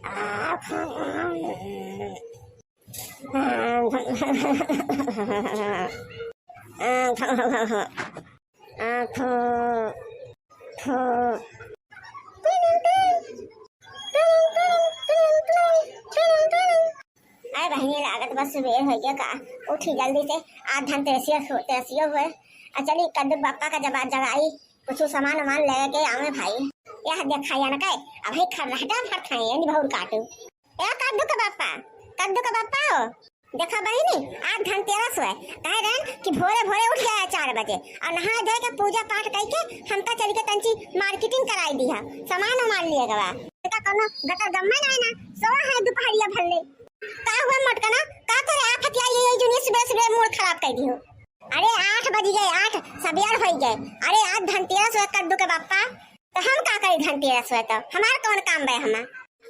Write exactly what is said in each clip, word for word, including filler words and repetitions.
अरे बहिनी, लागत बा सुबेर होइ गया का, उठी जल्दी से। आज धनतेरसिया हो, तेरसिया हुए। आ चली कद्दू बप्पा का जवा-, जगाई, कुछ सामान वामान लेवे के आवे भाई। यह देखा या न कहे, अभी खर्राटा भर खाए, यानी बहुर काटू। ए कद्दू के बप्पा, कद्दू के बप्पा हो, देखा बहिनी, आज धनतेरस हुए, कहे रहन कि भोरे भोरे उठ जाए चार बजे और नहा धोए के पूजा पाठ करके हमका चल के तंची marketing कराई दिहा, सामान वामान लिए गवा। इनका कोनो गटर गम्मे नहीं ना, सोवा है दोपहरिया भर ले। का हुआ मोटकना, का करे आफत आई है, जुनिया सुबह सुबह मूड खराब कर दियो। अरे आठ बज गए, आठ सबेर हो गए। अरे आज धनतेरस हुए कद्दू के बप्पा, तो हम का करी धनतेरस हुए तो? हमार कौन काम बे हमा?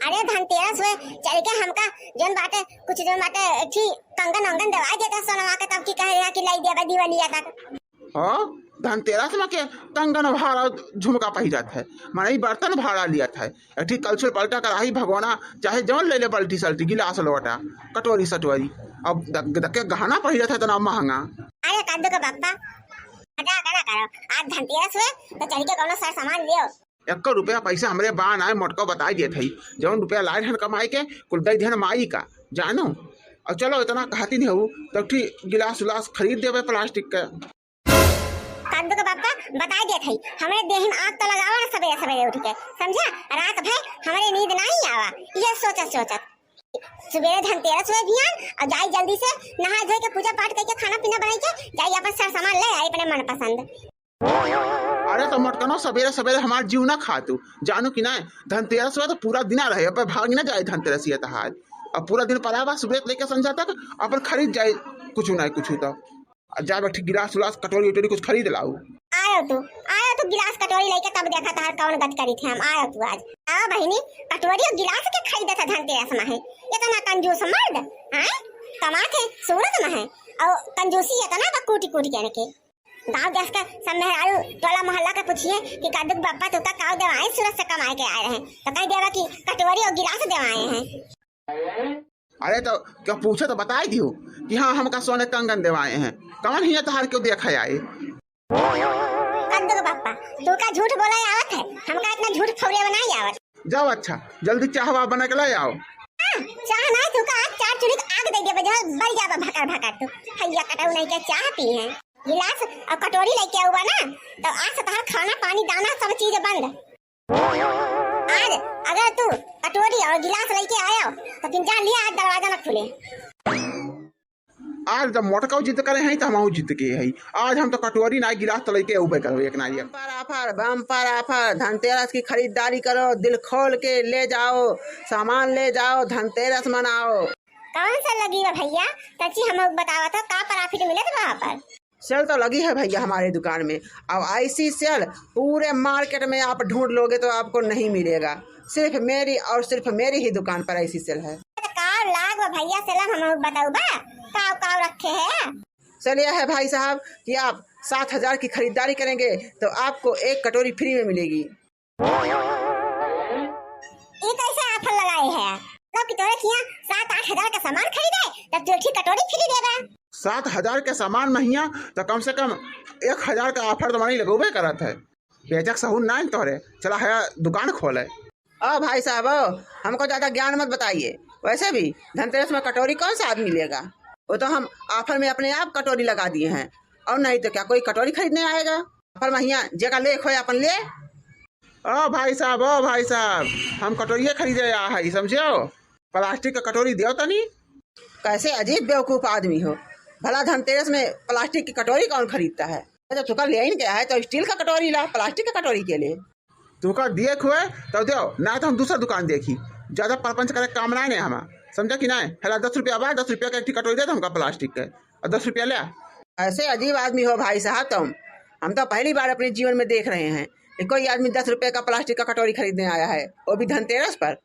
अरे धनतेरस हुए चल के हमका जौन बाटे, कुछ जौन बाटे, ठीक कंगन वंगन देवा देता सोनवा के, तब की कहे रहा कि लाई देबा दिवालिया तक। हाँ, धनतेरस में के कंगन भाड़ा झुमका पहिरत है, माने ई बर्तन भाड़ा लियत है, एक ठी कलछुल पलटा कराही भगोना, चाहे जौन ले ले बल्टी सल्टी, गिलास लोटा, कटोरी सटोरी, अब द-, द-, के गहना पहिरत है इतना महंगा। अरे कद्दू के बप्पा, मजाक ना करो, आज धनतेरस हुए तो चल के कोनो सर सामान लियो। एको रुपया पैसा हमरे बा नाय, मोटको बताई देत हई, जौन रुपया लाए रहन कमाई के, कुल दई देहन माई का, जानो। और चलो इतना कहती नहीं हो, तो ठीक गिलास उलास खरीद देबे प्लास्टिक के। कद्दू के बप्पा बताई देत हई, हमरे देह में आग तो लगावा ना सबेरे सबेरे उठ के, समझा? रात भर हमरे नींद नहीं आवा, ये सोचत सोचत। सुबेरे धनतेरस हुए भियान, और जाई जल्दी से नहा धोए के पूजा पाठ करके खाना पीना बनाई के जाई अपन सर सामान ले आई अपने मनपसंद। अरे तो मोटकनो, सबेरे सबेरे हमार जीव ना खा तू, जानू कि ना? धनतेरस हुआ तो पूरा दिना रहे, अब भाग ना जाए धनतेरस ये तहार। अब पूरा दिन पड़ा बा, सुबह से लेके संझा तक अपन खरीद जाए कुछ ना कुछ तो। आ जा बैठी, गिलास उलास, कटोरी उटोरी कुछ खरीद लाऊ। आयो तू, आयो तू गिलास कटोरी लेके, तब देखा तहार कौन गत करी थे हम। आयो तू आज, आओ बहिनी, कटोरी और गिलास के खरीदे था धनतेरस में है, इतना कंजूस मर्द, हैं? कमा थे सूरत में है और कंजूसी इतना बा कूटी कूटी के इनके। गाँव देश के सब मेहरारू टोला मोहल्ला के पूछिए कि कद्दू के बप्पा तू का काव देवाए सूरत से कमाए के आए रहे, तो कह देवा कि कटोरी और गिलास देवाए हैं। अरे तो क्या पूछे तो बताई दियो कि हाँ, हमका सोने कंगन देवाए हैं, कौन हिया तहार क्यों देखा आए? कद्दू के बप्पा, तू का झूठ बोले आवत है, हमका इतना झूठ फौरे बनाई आवत। जाओ अच्छा, जल्दी चाहवा बना के ले आओ। हाँ, चाह ना, तू का आज चार चुल्ही के आग दे देबे, जहाँ बल जाबा भकर भकर तू। हैया कटऊ नहीं के चाह पी है। गिलास और कटोरी लेके आउबा ना, तो आज से तहार खाना पानी दाना सब चीज बंद। आज अगर तू कटोरी और गिलास लेके आयो, तो फिर जान लिया आज दरवाजा ना खुले। आज जब मोटकाऊ जिद करे हैं, तो हमहू जिद के हैं। आज हम तो कटोरी ना गिलास तो लेके अउबे करबे एक ना एक। Bumper offer, bumper offer, धनतेरस की खरीदारी करो, दिल खोल के ले जाओ, सामान ले जाओ, धनतेरस मनाओ। कौन सा लगी बा भैया? तची हम बतावा तो का profit मिलत बा वहाँ पर? Sale तो लगी है भैया हमारे दुकान में। अब ऐसी sale पूरे market में आप ढूंढ लोगे तो आपको नहीं मिलेगा, सिर्फ मेरी और सिर्फ मेरी ही दुकान पर ऐसी sale है। तो का लाग बा भैया sale, हम बताऊ बा का का रखे है? Sale यह है भाई साहब कि आप सात हजार की खरीदारी करेंगे तो आपको एक कटोरी free में मिलेगी। ई कैसे offer लगाए है? मतलब कि तोरे किहाँ सात आठ हजार का सामान खरीदे, तब तू एक ठे कटोरी free देबा। सात हजार के सामान महिया, तो कम से कम एक हजार का offer तो मने लगौबे करत है। बेचक सहूर ना है तोरे, चला है दुकान खोले। ओ भाई साहब, ओ, हमको ज्यादा ज्ञान मत बताइए। वैसे भी धनतेरस में कटोरी कौन सा आदमी लेगा? वो तो हम offer में अपने आप कटोरी लगा दिए हैं, और नहीं तो क्या कोई कटोरी खरीदने आएगा? Offer महिया जेका ले खोए अपन ले। ओ भाई साहब, ओ भाई साहब, हम कटोरिया खरीदे आ है, समझो? प्लास्टिक का कटोरी दियो तनी। कैसे अजीब बेवकूफ आदमी हो, भला धनतेरस में प्लास्टिक की कटोरी कौन खरीदता है? जब तुका लेइन गया है तो steel का कटोरी ला, प्लास्टिक का कटोरी के लिए। तुका दिए खुए तो दो, ना तो हम दूसरा दुकान देखी। ज्यादा परपंच करे काम ना है हमार, समझा कि ना? हला दस रुपया बा, दस रुपया का एक ठे कटोरी दे दो हमका प्लास्टिक के, और दस रुपया ले। ऐसे अजीब आदमी हो भाई साहब तुम, हम तो पहली बार अपने जीवन में देख रहे हैं कि कोई आदमी दस रुपये का प्लास्टिक का कटोरी खरीदने आया है, वो भी धनतेरस पर।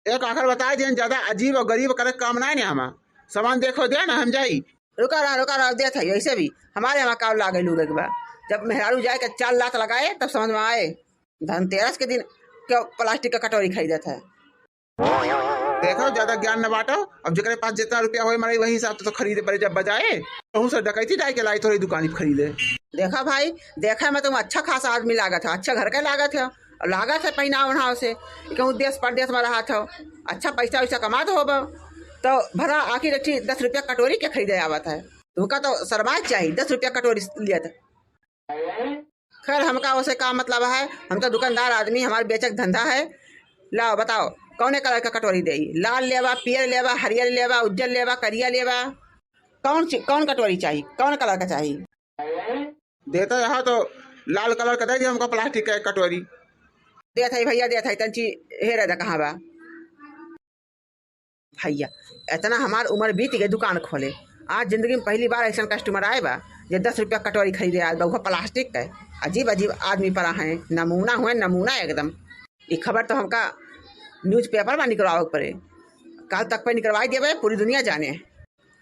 एक आखिर बताई देन, ज्यादा अजीब और गरीब करे काम ना है हमार, सामान देखो दे ना हम जाई। रुका रहा, रुका रहा, देत है। ऐसे भी हमारे यहाँ का लागे लूगे के बा, जब मेहरारू जाए के चार लात लगाए तब समझ में आए। धनतेरस के दिन क्यों प्लास्टिक का कटोरी खरीदत है? देखो, ज्यादा ज्ञान न बांटो। अब जेकरे पास जितना रुपया होए, मरे वही हिसाब से तो खरीदे पड़े। जब बजाए, कहूँ से डकैती डाल के लाई तोरे दुकानी पे खरीदे। देखा भाई, देखा में तुम अच्छा खासा आदमी लागत है, अच्छा घर का लागत है, और लागत है पहनाव ओढ़ाव से, कहूँ देश परदेश में रहत हो, अच्छा पैसा वैसा कमात होबो, तो भला आखिर एक ठी दस रुपया कटोरी के खरीदे आवत है। तुमका तो शर्मा चाहिए, दस रुपया कटोरी लियत। खैर, हमका ओसे का मतलब है, हम तो दुकानदार आदमी, हमार बेचे के धंधा है। लाओ बताओ, कौने कलर का कटोरी देई? लाल लेबा, पियर लेबा, हरियर लेबा, उज्जर लेबा, करिया लेबा, कौन ची-, कौन कटोरी चाहिए, कौन कलर का चाहिए? देता रहा तो लाल कलर का दे दिया हमका प्लास्टिक का एक कटोरी। देत है भैया, देत है, तंची हेरे दा कहाँ बा? भैया, इतना हमार उम्र बीत गए दुकान खोले, आज जिंदगी में पहली बार ऐसा कस्टमर आए बा जे दस रुपया कटोरी खरीदे आए बा, वो प्लास्टिक के। अजीब अजीब आदमी पड़ा है, नमूना हुए, नमूना एकदम। ये खबर तो हमका न्यूज़पेपर में निकलवावे के पड़े, काल तक पे निकलवाई देवे, पूरी दुनिया जाने।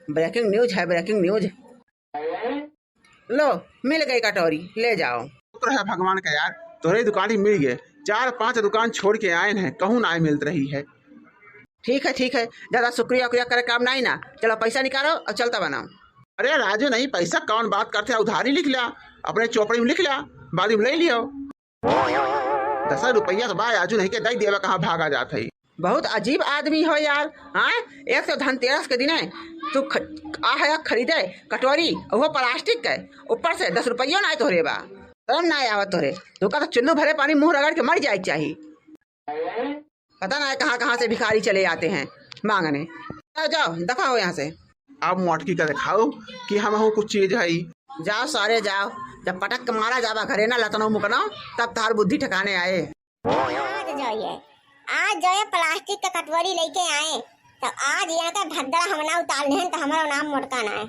ब्रेकिंग न्यूज है, ब्रेकिंग न्यूज। लो, मिल गई कटोरी, ले जाओ। शुक्र है भगवान का यार, तोरे दुकान ही मिल गए। चार पांच दुकान छोड़ के आए हैं, कहूँ ना मिलत रही है। ठीक है, ठीक है, ज्यादा शुक्रिया उक्रिया करे काम नहीं ना। चलो पैसा निकालो और चलता बनाओ। अरे राजू नहीं, पैसा कौन बात करते हैं, उधारी लिख लिया, अपने चोपड़ी में लिख लिया, बाद में ले लियो। दस रुपया तो बा, आजू नहीं के दई देवा, कहाँ भागा जात है। बहुत अजीब आदमी हो यार, हाँ? एक तो धनतेरस के दिने तू ख-, आ है खरीदे कटोरी, वो प्लास्टिक के, ऊपर से दस रुपयो ना तोहरे बा, शर्म ना आवत तोहरे। तू का तो चुल्लू भरे पानी मुंह रगड़ के मर जाए चाही। पता ना है कहाँ कहाँ से भिखारी चले आते हैं मांगने। जाओ, जाओ, दफा हो यहाँ से। अब मोटकी का दिखाओ कि हम हो कुछ चीज है। जाओ सारे जाओ, जब पटक के मारा जाबा घरे ना लतनो मुकनो, तब तार बुद्धि ठिकाने आए। आज जो ये, आज जो ये प्लास्टिक के कटोरी लेके आए, तो आज यहाँ का भद्रा हम ना उतार लेहन, तो हमारा नाम मोटका ना है।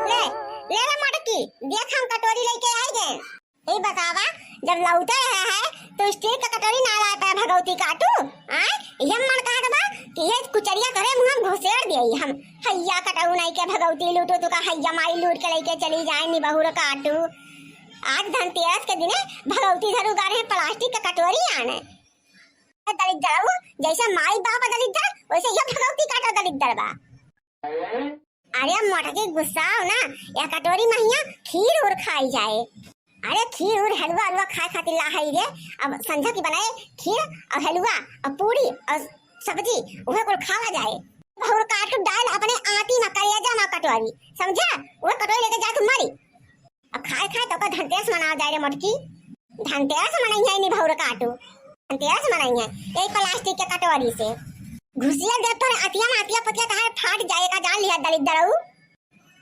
ले, ले रे मोटकी, देख हम कटोरी लेके आए गए। ई बतावा, जब लौटे रहे है, तो स्टील के कटोरी ना लाए पाए भगौती काटू? आय, ये मन कहत बा कि ये कुचरिया तोरे मुंह में घुसेड़ दिए हम। हैया कटऊ नहीं के भगौती लूटू, तू का हैया माई लूट के लेके चली जाए निबहुर काटू। आज धनतेरस के दिने भगौती धरू गारे प्लास्टिक के कटोरी आने। दलिद्दर हो, जैसे माई बाप दलिद्दर, वैसे ये भगौती काटा दलिद्दर बा। अरे मोटकी गुस्साओ ना, या कटोरी में हिया खीर उर खाई जाए। अरे खीर उर हलवा अलवा खाए खातिर ला है रे। अब संझा की बनाए खीर और हलवा और पूरी और सब्जी, वह कुल खावा जाए। भौर काटू डाल अपने आती में करेजा में कटोरी, समझा? वह कटोरी लेके जाके मरी। अब खाए खाए तो का धनतेरस मनावा जाए रे मोटकी। धनतेरस मनई है नी भौर काटू, धनतेरस मनई है यही प्लास्टिक के कटोरी से। घुसिया देव तोरे अतिया में अतिया पतिया तहार फाट जाए का जान लिया दलिद्दरऊ।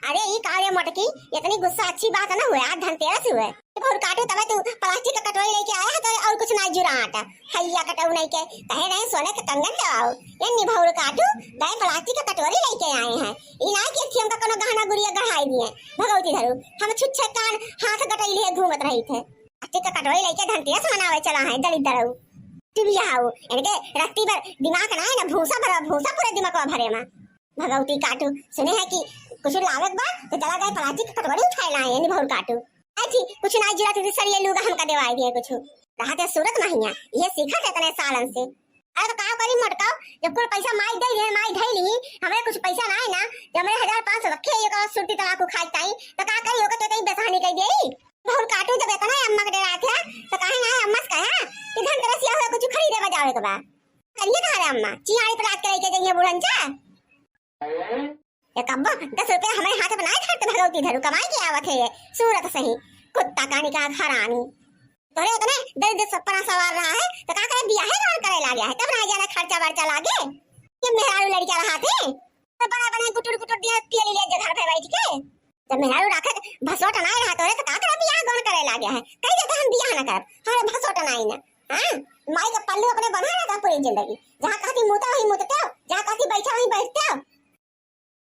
अरे ई का रे मोटकी, इतनी गुस्सा अच्छी बात न हुए, आज धनतेरस हुए। भौर काटू तबे तू प्लास्टिक का कटोरी लेके आया है तो और कुछ ना जुराट। हैया कटऊ नहीं के, कहे रहे सोने के कंगन दवाओ। ये निभौर काटू, दाई प्लास्टिक का कटोरी लेके आए हैं। ई ना कि अच्छी हमका कोनो गहना गुड़िया गढ़ाई दिए। भगौती धरू, हम छुच्छे कान हाथ गटई लिए घूमत रही थे। प्लास्टिक का कटोरी लेके धनतेरस मनावे चला है दलिद्दरऊ। टिबिया हाउ, इनके रत्ती भर दिमाग ना है ना, भूसा भर, भूसा पूरे दिमाग भरे मा। भगौती काटू, सुने है कि कुछ लावे के बा, तो चला गए प्लास्टिक का कटोरी उठाए लाए, निभौर काटू। ऐ थी, कुछ ना जुरा, तू सरिये लूगा हमका देवाई दिए कुछ। रहते सूरत महिया, ये सीखा थे इतने सालन से। अरे तो का करी मोटका, जब कुल पैसा माई दे दे, माई धई ली, हमरे कुछ पैसा ना है ना, जब हमरे हजार पाँच सौ रखे, ये का सुरती तलाकू खाई ताई, तो का करी, ओके तो तई बेसहानी कह देई। भौर काटू जब इतना अम्मा के डरात है, तो काहे ना अम्मा से कहा कि धनतेरस या हुआ कुछ खरीदे बजावे के बा। करिए कहा रे अम्मा, चियाड़ी पर रात के लेके जाइए बूढ़न चा। ये कब्बो दस रुपया हमारे हाथ में ना धरते भगौती धरू, कमाई के आवत है ये, सूरत सही, कुत्ता कानी का हरामी। तोरे इतने दरिद्र सपना सवार रहा है, तो का करे बियाहे कौन करे लागे है, तब ना जाना खर्चा वर्चा लागे। ये मेहरारू लड़का रहा थे, तो बड़ा बड़ा गुटुर गुटुर दिया पिया ले ले घर पे बैठ के। जब मेहरारू राखे भसोट ना रहा तोरे, तो का करे बियाह गौन करे लागे है, कह देते हम बियाह ना करब, हमारे भसोट ना ही ना। हाँ, माई का पल्लू अपने बना रहता पूरी जिंदगी, जहाँ कहती मुता वहीं मुतते हो, जहाँ कहती बैठा वहीं बैठते हो।